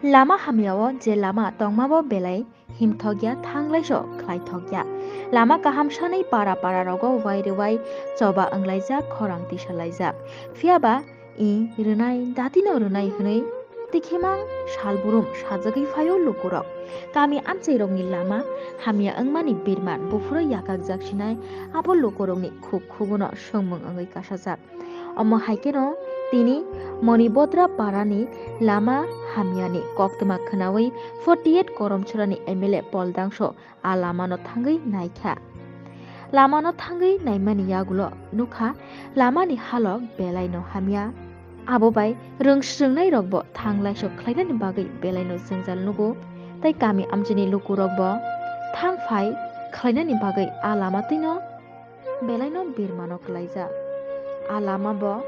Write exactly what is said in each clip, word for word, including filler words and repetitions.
Lama hamyao je lama tongmabo belai himthokya, thanglaiso khlaithokya. Lama kaham sanwi para para rogo wai rwai choba wnglaijak, khorang tisalaijak. Phiyaba i rwnai, datino rwnai hwnwi tikhimang salburum sajagwi phaio lukurok. Kami amchairokni lama hamya wngmani birman buphuro yakakjak sinai, abo lukurokni khuk khubuno swngmung wngwi kasajak. Omo hai kheno tini Monibodra parani lama hamyani koktwma khwnawi forty eight Koromchurani M L A Pol Dangso a lamano thangwi naikha. Lamano thangwi naimani yagulo nukha lamani halok belaino hamya. Abo bai rwng swrwngnairokbo thanglaiso khlainani bagwi belaino jwngjal nugo, tei kami amchaini lukurokbo thang phai khlainani bagwi a lama twino belaino birmano klaijak. A lama bo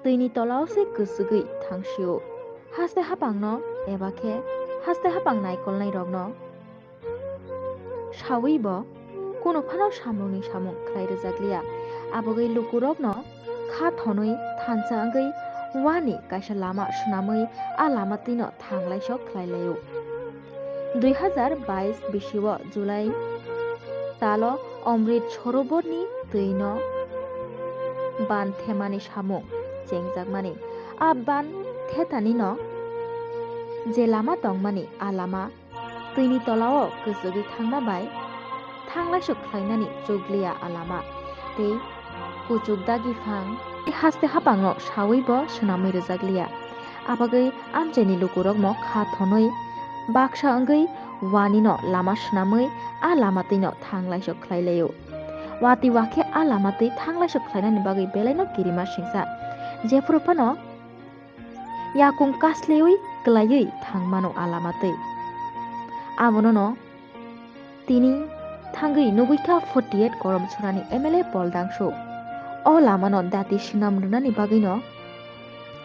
twini tolao se kwchwgwi thangsio. Haste hapangno eba khe haste hapang naikolnairokno sawi bo kunu phano samungni samung khlai rwjakliya. Abogwi lukurokno kha thonwi thansa wngwi wani kaisa lama swnamwi a lama twino thanglaiso khlai laio. Dui hazar bais bisio July talo Omrit Soroborni twino ban themani samung chengjakmani. A ban thetanino je lama tongmani, a lama twini tolao kwchwgwi thangma bai thanglaiso khlainani chukliya a lama. Tei kuchuk dagi phang tei haste hapangno sawi bo swnamwi rwjakliya. Abagwi amchaini lukurokno kha thonwi baksa wngwi wanino lama swnamwi a lama twino thanglaiso khlai laio. Watwi wakhe a lama twi thanglaiso khlainani bagwi belaino kirima singsa. Jephuru phano yakung kaslewi kwlaiwi thangmano a lama twi. Abonono tini thangwi nugwikha forty eight Koromchurani M L A Pol Dangso. O lamano dati swnam rwnani bagwino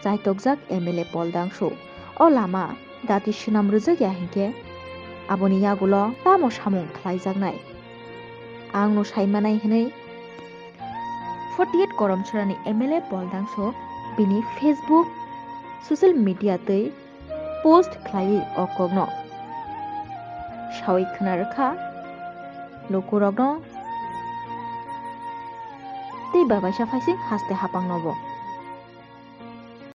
chaitokjak M L A Pol Dangso. O lama dati swnam rwjakya hinkhe aboni yagulo tamo samung khlaijaknai? Ang no saimanai hwnwi forty eight Koromchurani M L A Pol Dangso bini Facebook social media twi post khlaiwi o kokno sawi khna rwkha lukurokno tei babaisa phaising haste hapangnobo.